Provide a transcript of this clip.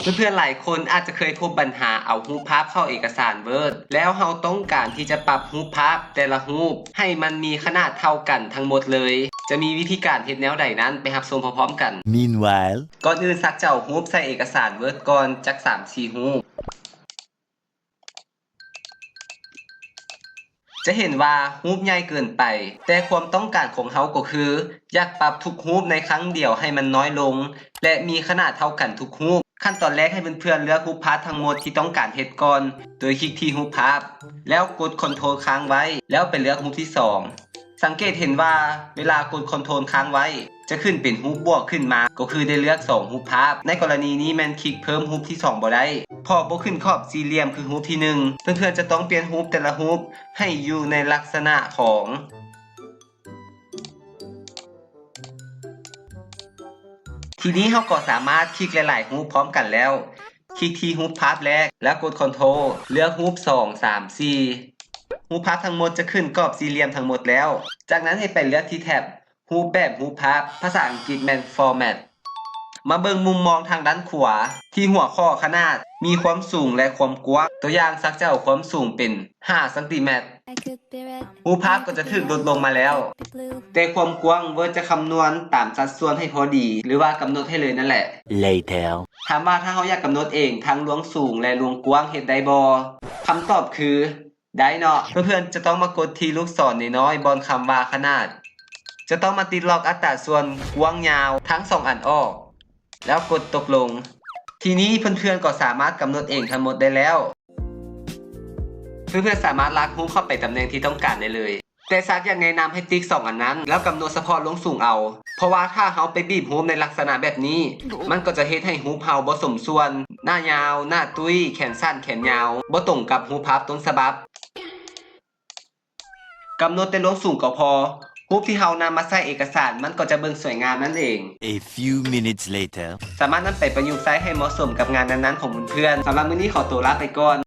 ເພື່ອນໆຫຼາຍຄົນອາດຈະເຄີຍພົບບັນຫາເອົາຮູບພາບເຂົ້າເອກະສານ Word ແລ້ວເຮົາຕ້ອງການທີ່ຈະປັບຮູບພາບແຕ່ລະຮູບໃຫ້ມັນມີຂະໜາດເທົ່າກັນທັງໝົດເລີຍ. ຈະມີວິທີການເຮັດແນວໃດນັ້ນ ໄປຮັບຊົມພ້ອມໆກັນ. Meanwhile ກ່ອນອື່ນ ສັກຈະເອົາຮູບໃສ່ເອກະສານ Word ກ່ອນຈັກສາມສີ່ຮູບ. ຈະເຫັນວ່າຮູບໃຫຍ່ເກີນໄປ, ແຕ່ຄວາມຕ້ອງການຂອງເຮົາກໍຄື ຢາກປັບທຸກຮູບໃນຄັ້ງດຽວໃຫ້ມັນນ້ອຍລົງ ແລະ ມີຂະໜາດເທົ່າກັນທຸກຮູບ. ຂັ້ນຕອນແລກໃຫ້ເພື່ອນໆເລືອກຮູບພາບທັງໝົດທີ່ຕ້ອງການເຮັດກ່ອນ ໂດຍຄລິກທີ່ຮູບພາບ ແລ້ວກົດ Ctrl ຄ້າງໄວ້ ແລ້ວໄປເລືອກຮູບທີສອງ. ສັງເກດເຫັນວ່າເວລາກົດ Ctrl ຄ້າງໄວ້ ຈະຂຶ້ນເປັນຮູບບວກຂຶ້ນມາ ກໍຄືໄດ້ເລືອກສອງຮູບພາບ. ໃນກໍລະນີນີ້ແມ່ນຄລິກເພີ່ມຮູບທີສອງບໍ່ໄດ້ ເພາະບໍ່ຂຶ້ນຂອບສີ່ຫຼ່ຽມຄືຮູບທີໜຶ່ງ. ເພື່ອນໆຈະຕ້ອງປ່ຽນຮູບແຕ່ລະຮູບໃຫ້ຢູ່ໃນລັກສະນະຂອງ. ທີນີ້ເຮົາກໍສາມາດຄລິກຫຼາຍໆຮູບພ້ອມກັນແລ້ວ. ຄລິກທີ່ຮູບພາບແລກ ແລ້ວກົດ Ctrl ເລືອກຮູບສອງ ສາມ ສີ່. ຮູບພາບທັງໝົດຈະຂຶ້ນກອບສີ່ຫຼ່ຽມທັງໝົດແລ້ວ. ຈາກນັ້ນໃຫ້ໄປເລືອກທີ່ແທັບ ຮູບແບບຮູບພາບ, ພາສາອັງກິດແມ່ນ Format. ມາເບິ່ງມຸມມອງທາງດ້ານຂວາ ທີ່ຫົວຂໍ້ຂະໜາດ, ມີຄວາມສູງ ແລະ ຄວາມກວ້າງ. ຕົວຢ່າງ ສັກຈະເອົາຄວາມສູງເປັນຫ້າຊັງຕີແມັດ. ຮູບພາບກໍຈະຖືກລົດລົງມາແລ້ວ, ແຕ່ຄວາມກວ້າງ Word ຈະຄຳນວນຕາມສັດສ່ວນໃຫ້ພໍດີ ຫຼືວ່າກຳນົດໃຫ້ເລີຍນັ້ນແຫຼະ. Later. ຖາມວ່າຖ້າເຮົາຢາກກຳນົດເອງທັງລວງສູງ ແລະ ລວງກວ້າງ ເຮັດໄດ້ບໍ່? ຄຳຕອບຄື ໄດ້ເນາະ. ເພື່ອນໆຈະຕ້ອງມາກົດທີ່ລູກສອນນ້ອຍໆບ່ອນຄຳວ່າຂະໜາດ. ຈະຕ້ອງມາຕິດລັອກອັດຕາສ່ວນກວ້າງຍາວທັງສອງອັນອອກ ແລ້ວກົດຕົກລົງ. ທີນີ້ເພື່ອນໆກໍສາມາດກຳນົດເອງທັງໝົດໄດ້ແລ້ວ. ເພື່ອນໆສາມາດລາກຮູບເຂົ້າໄປຕຳແໜ່ງທີ່ຕ້ອງການໄດ້ເລີຍ. ແຕ່ສັກຢາກແນະນຳໃຫ້ຕິກສອງອັນນັ້ນ ແລ້ວກຳນົດສະເພາະລວງສູງເອົາ. ເພາະວ່າຖ້າເຮົາໄປບີບຮູບໃນລັກສະນະແບບນີ້ ມັນກໍຈະເຮັດໃຫ້ຮູບເຮົາບໍ່ສົມສ່ວນ, ໜ້າຍາວ, ໜ້າຕຸ້ຍ, ແຂນສັ້ນ, ແຂນຍາວ, ບໍ່ຕົງກັບຮູບພາບຕົ້ນສະບັບ. ກຳນົດແຕ່ລວງສູງກໍພໍ, ຮູບທີ່ເຮົານຳມາໃສ່ເອກະສານມັນກໍຈະເບິ່ງສວຍງາມນັ້ນເອງ. A few minutes later. ສາມາດນຳໄປປະຍຸກໃຊ້ໃຫ້ເໝາະສົມກັບງານນັ້ນໆຂອງເພື່ອນໆ. ສຳລັບມື້ນີ້ຂໍຕົວລາໄປກ່ອນ.